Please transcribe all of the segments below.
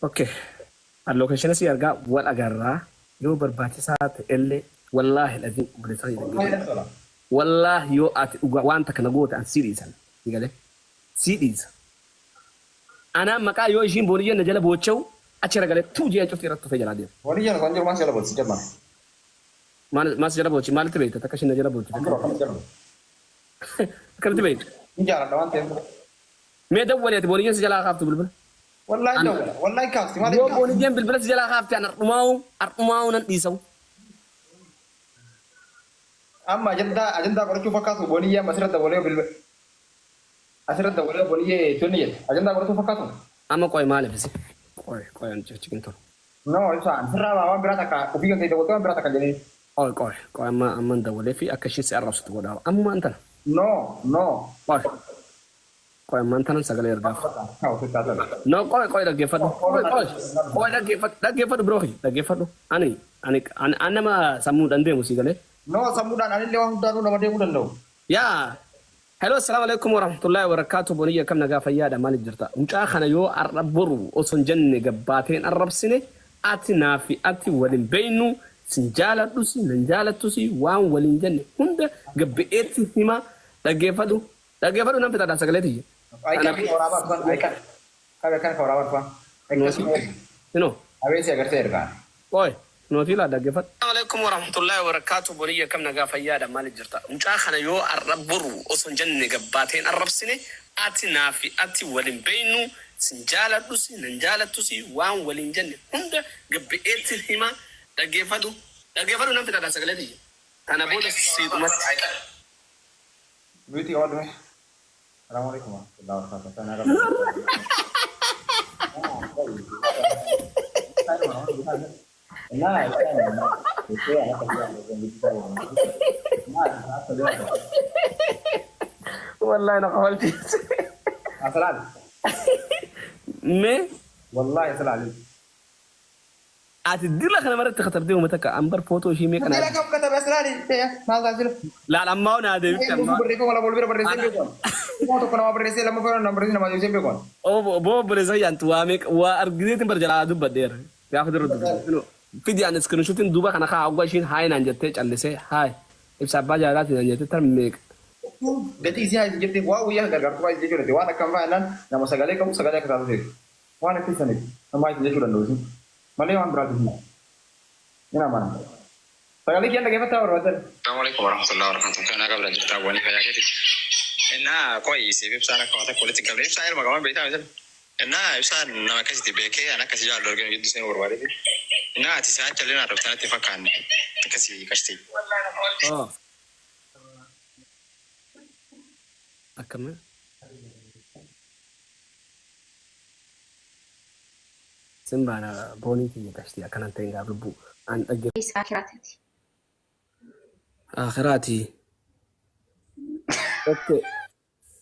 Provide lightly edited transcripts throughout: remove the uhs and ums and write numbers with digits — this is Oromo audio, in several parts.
Okay. An location si argaa wal agarraa yoo barbaachisaa ta'ellee wallaahi lazim obboleessa kiyya Wallahi dhaggeeffadhu. natti tola. Wallaahi yoo ati dhugaa waan takka na goote an sii dhiisan. Si galee? Sii dhiisa. Anaan maqaa yoo ishiin booniyyeen na jala boocha'u achi ragalee tuu jee cufti irratti tufee jalaa deema. Booniyyeen osoo hin jiru maal si jala bootsi jabba. Maal maal si jala boochi maalitti beekta takka ishiin na jala boochite Hin jiru akkamitti jala bootsi. akkamitti beekta. Hin jaaladha waan ta'eef. Mee dawwali ati booniyyeen si jalaa kaaftu bilbila. Wallahi An dawwala. Wallahi kaafti maaliif yoo kaafti? booniyyeen bilbila si jalaa kaafte an ardhumaa'u ardhumaa'u nan dhiisawu. Amma ajandaa ajandaa qorachuu fakkaatu booniyyee amma asirra dawwalee bilbila. Asirra dawwalee booniyyee tonni jedhe. Ajandaa qorachuu fakkaatu. Amma qoy maaliif isi? Qoy qoy an cikin tolu. No ibsa an sirraa waan biraa takka ofii kan ta'e dawwaltee waan biraa takka jedhee. Qoy qoy qoy amma amman dawwalee fi akka ishiin si arrabsitu godhaa. Amma antana. No no. Qoy qoy ammaan tanan sagalee ergaaf. No qoy qoy dhaggeeffadhu. Qoy qoy qoy dhaggeeffadhu dhaggeeffadhu bro kiyya dhaggeeffadhu. Ani ani ani an nama sammuudhaan deemu sii galee. No sammuudhaan anillee waan hundaanuu nama deemuu danda'u. Yaa Hello assalamu alaikum warahmatullahi wabarakatuh boniyya akkam nagaa fayyaadha maaliif jirta mucaa kana yoo arra boru osoo hin jenne gabbaateen arrabsine ati naafi ati walin beeynu sin jaaladhusi nan jaalattusi waan waliin jenne hunda gabbi'eetti hima dhaggeeffadhu Dhaggeeffadhu nan fixadha sagalee tiyya. Aykan Kana ka waraabaa dhufan aykan qabe kan ka waraabaa dhufan nootii inoo abeesi agartee ergaan. Qoy nootii laa dhaggeeffadhu. Assalamu alaikum warahmatullahi wabarakatuh boniyya akkam nagaa fayyaadha maaliif jirta mucaa kana yoo arra boru osoo hin jenne gabbaateen arrabsine ati naafi ati walin beeynu sin jaaladhusi nan jaalattusi waan waliin jenne hunda gabbi'eetti hima dhaggeeffadhu dhaggeeffadhu nan fixadha sagalee tiyya tana booda siidhumatti. Mute qabadhu mee. Salaamu alaikum warahmatullahi wabarakatuh. Kana qabadhu. Wallahi na kofalchiise. Asalaal. Mee Wallahi asalaal. Ati dila kana maratti katabdee uummata akka ambar footoo ishii meeqa naa Dila kam katabe asalaali. Maal taasisa? Laal ammaa naa deebifte ammaa. Barreeffama lama wal bira barreessee Ana. beeku. Kuma tokko nama barreessee lammaffaa nama barreessee nama deebisee beeku. Obbo obboleessa yaantu waa meeqa waa argineetiin bar jalaa dubbadheera. Gaafa dura dubbadhe. Fidi an iskirinshutiin duuba kana kaa oggaa ishiin haay naan jettee callisee haay ibsa abbaa jaalalaatiin naan jettee tar meeqa. Gatii isii haa jettee waa wayyaa gargaartu baay'ee jechuudha. Waan akkam fa'aa jennaan nama sagalee qabu sagalee akka taatu ta'e. Waan akka saniif nama isin jechuu danda'u isin malee waan biraatiif miti. Hin amana. Sagalee kiyyaan dhaggeeffattaa barbaadan. Assalamu alaikum warahmatullahi wabarakatuh. Kanaa qabda jirtaa wani fayyaa keeti. Innaa qoyi siif ibsaan akka waan takka walitti hin qabne. Ibsaa ilma qaban beektaa misal. Innaa ibsaan nama akkasitti beekee an akkasi jaallu arginu jiddu seenuu barbaadeeti. Innaa ati isaa achallee naa dhoftaa natti hin fakkaanne. Akkasi qashtii. Oh. Akkam. Sin baana boonii tiyya qashtii akkanan ta'in gaa lubbuu an dhagge. Isa akiraatiti. Akiraati. Okay.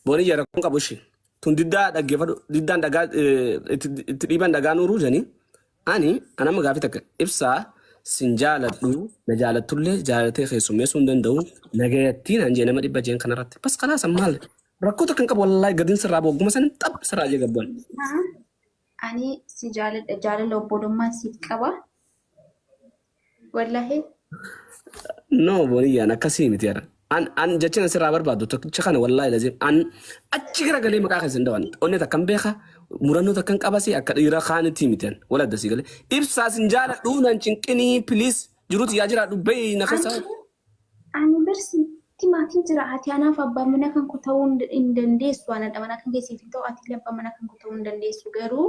Boonii jara kun qabu ishi. Tun diddaa dhaggeeffadhu diddaan dhagaa itti itti dhiiban dhagaa nuuruu janii. Ani an amma gaafii takka ibsaa sin jaaladhu na jaalattullee jaalatee keessummeessuu hin danda'u nagayattii naan jee nama dhibba jeen kanarratti. Bas kalaas maal Rakkoo takka hin qabu wallaahi gadin sirraa bu'a ogguma sanin xaph sirraa jee gabbu'an. Ani si jaaladha jaalala obbolummaan siif qaba. Wallahi No boniyyaan akkasii miti yara. An an jecha sirraa barbaadu tokkicha kana wallaahi lazim an achi garagalee maqaa keessa hin dhawan. Onnee takkan beeka murannoo takkan qabasi akka dhiira kaanitti miti an wal adda sii galee. Ibsaa sin jaaladhu nan cinqinii please jiruuti yaa jiraadhu bayi na keessa. Ani bar sitti maatiin jira ati anaaf abbaa mana kan koo ta'uu hin dandeessu ana haadha manaa kan kee siif hin ta'u ati illee abbaa manaa kan koo ta'uu hin dandeessu garuu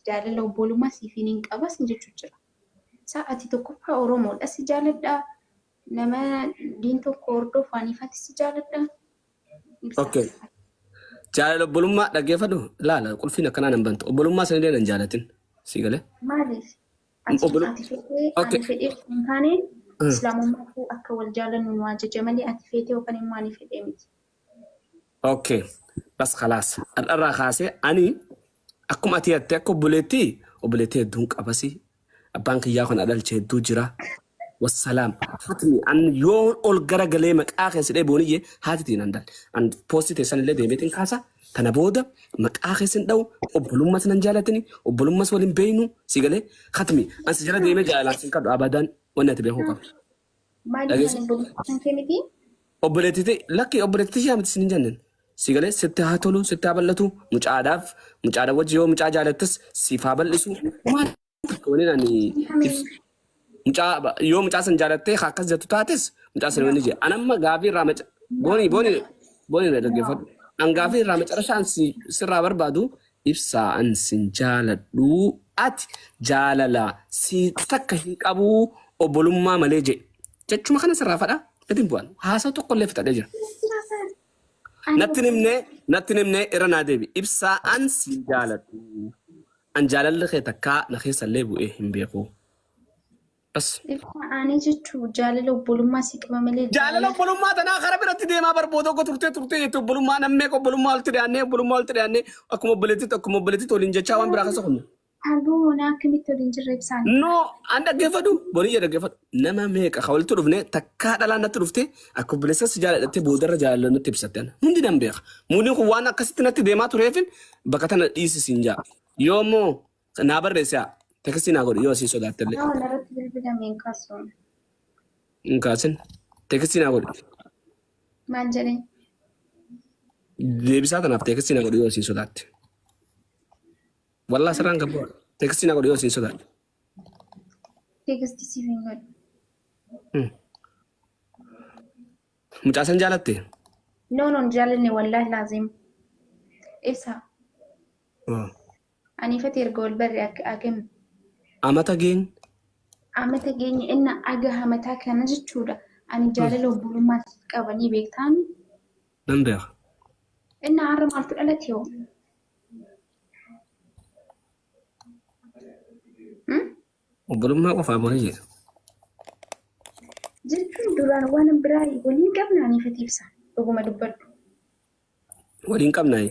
jaalala obbolummaa siif hin qaba sin jechuu jira. Isaa ati tokkoffaa Oromoodha si jaaladha nama diin tokko hordofu aniif ati si jaaladha. Ibsaa. Okay. Jaalala obbolummaa dhaggeeffadhu laala qulfiin akkanaa nan bantu obbolummaa sanillee nan jaalatin sii galee. Maaliif? Ati Obbolo ati fedhee Okay. ani fedhee osoo hin taane islaamummaatu akka wal jaalannu nu ajaja malee ati feetee yookaan immoo ani fedhee miti. Okay. Bas khalaas. Har'arraa kaasee ani akkuma ati yatte akka obboleettii obboleettii hedduun qabasi. Abbaan kiyyaa kan dhalche hedduu jira. Wassalaam. Hatmi an yoo ol garagalee maqaa keessa dhee booniyye haati tiin an dal. An poostii teessan illee deemeetiin kaasa. Tana booda maqaa keessa hin dha'u, obbolummas nan jaalatini, obbolummas waliin beeynu, si galee katmi. An si jala deemee jaalalaan sin kadhu abadan, wanni ati beekuu qabdu. Maaliif Dhageessa. ani obboleettii kan kee miti? Obboleettiti lakki, obboleettiti ishee miti sin hin jennen. Si galee sitti haa tolu, sitti haa bal'atu, mucaadhaaf mucaadha wajji yoo mucaa jaalattis siif haa bal'isu. Maal takka waliin ani ibsu. Mucaa yoo mucaa san jaalattee akkas jettu taates mucaa san waliin jee. An amma gaafii irraa maca boonii boonii boonii na dhaggeeffadhu. An gaafii irraa macarashaan si sirraa barbaadu, ibsaa an sin jaaladhu, ati jaalala si takka hin qabu obbolummaa malee jee. Jechuma kana sirraa fadha gadi hin bu'an. Haasaa tokko illee fixadhee jira. Natti himnee, natti himnee, irra naa deebi. Ibsaa an sin jaaladhu. An jaalalli kee takkaa na keessa illee bu'ee hin beeku. Bas. Ibsaa, ani jechuun jaalala obbolummaa si qaba malee Jaalala obbolummaa tanaa kara biratti deemaa barbooda tokko turtee turtee jette obbolummaa nammee obbolummaa walitti dhiyaannee, obbolummaa walitti dhiyaannee, akkuma obboleettitti waliin jechaa waan biraa keessa kunne. Agoo na akkamitti waliin jirra ibsaan? No, an dhaggeeffadhu, boniyya dhaggeeffadhu. Nama meeqa ka walitti dhufne, takkaa dhalaan natti dhufte akka obboleessa si jaaladhattee boodarra jaalala natti ibsatte ana. Hundi nan beeka. Muudin kun waan akkasitti natti deemaa tureefin bakka tana dhiisi siin jaa. Yoo immoo naa barreessaa text naa godhi yoo asii sodaatte illee. Nama narratti bilbilame hin kaasu. Hin kaasin. Text naa godhi. Maal jedhee? Deebisaa tanaaf text naa godhi yoo asii sodaatte. Wallaa sirraan gabbaa. Text naa godhi yoo asii sodaatte. Text siif hin godhu. Mucaa san jaalatte? No, no, jaalanne, wallaahi laazim. Ibsa. Ani ifatti erga wal barre akka agam Amata geen. Amata geenye inna aga hamataa kana jechuudha. Ani jaalala obbolummaa siif qaba ni beektaami. Nan beeka. Inna har'a maaltu dhalate hoo? Hmm? Obbolummaa qofaa bonii jedha. Jechuun duraan waan biraa waliin qabna ani ifatti ibsa. Dhuguma dubbadhu. Waliin qabnaa.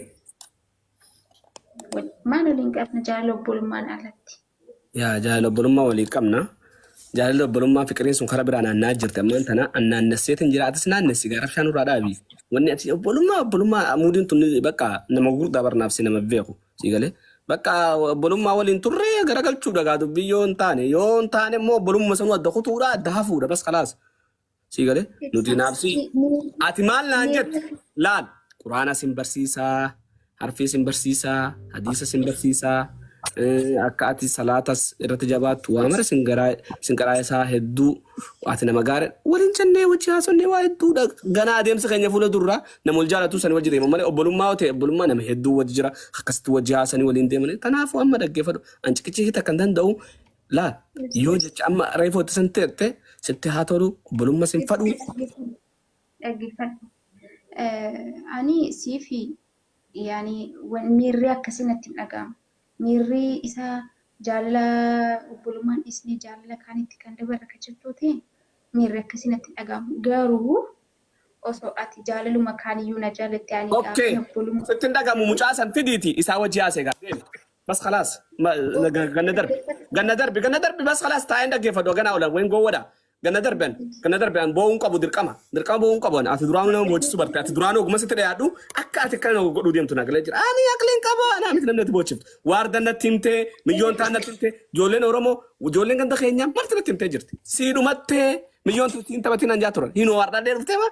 Maal waliin qabna jaalala obbolummaan alatti? Yaa, jaalala obbolummaa waliin qabna. Jaalalli obbolummaa fiqiriin sun karaa biraa naanna'aa jirti. Ammaan tana an naannesseetiin jira. Atis naannessi gaa, rabshaa nurraa dhaabi. Wanni ati obbolummaa obbolummaa muudiin tun bakka nama gurguddaa barnaaf si nama beeku. Si galee bakka obbolummaa waliin turree garagalchuudha gaa dubbii yoo hin taane, yoo hin taane immoo obbolummaa sanuu adda kutuudha, adda hafuudha, bas kalaas. Si galee nuti naafsi ati maal naan jettu laal, quraana sin barsiisaa, harfii sin barsiisaa, hadiisa sin barsiisaa, akka ati salaatas irratti jabaattu waa mara sin garaa sin qaraa isaa hedduu, ati nama gaarii waliin jennee wajji haasofnee waa hedduudha. Ganaa adeemsa keenya fuula durraa nama wal jaalatu sani wajji deema malee obbolummaa yoo ta'e obbolummaa nama hedduu wajji jira, akkasitti wajji haasanii waliin deemanii. Kanaafuu amma dhaggeeffadhu, an ciqichii takka hin danda'u. Laal, yoo jecha amma reefuu itti san teette sitti haa tolu, obbolummaa sin fadhu. Dhaggeeffadhu. Ani siifi yaani miirri akkasii natti hin dhaga'amu. Miirri isaa jaalala obbolummaan dhiisnee jaalala kaanitti kan dabarre akka jirtu ta'e miirri akkasii natti hin dhaga'amu. Garuu osoo ati jaalaluma kaaniyyuu na jaalatte ani Okay. gaafin obbolummaa. Sitti hin dhagamu, mucaa san fidiiti isaa wajji haasee gaa. Deemi. Bas khalaas. Ganna darbi. Ganna darbi. Ganna darbi, bas khalaas, taa'een dhaggeeffadhu ganaa oolan wayin gowwadha. Ganna darbi an. Ganna darbi an boo'uun qabu dirqama. Dirqama boo'uun qabu an. Ati duraanuu nama boochisuu barte. Ati duraanuu oguma sitti dhiyaadhu akka ati akkana nama godhuu deemtu nagalee jira. Ani aqliin qaba. Anaa miti namni ati boochiftu. Waardan natti himtee, miyyoon taan natti himtee, ijoolleen Oromoo, ijoolleen ganda keenyaa marti natti himtee jirti. Siidhumattee miyyoon tuutiin taphatiin anjaa turan. Hinoo hardhadhee dhuftee maa?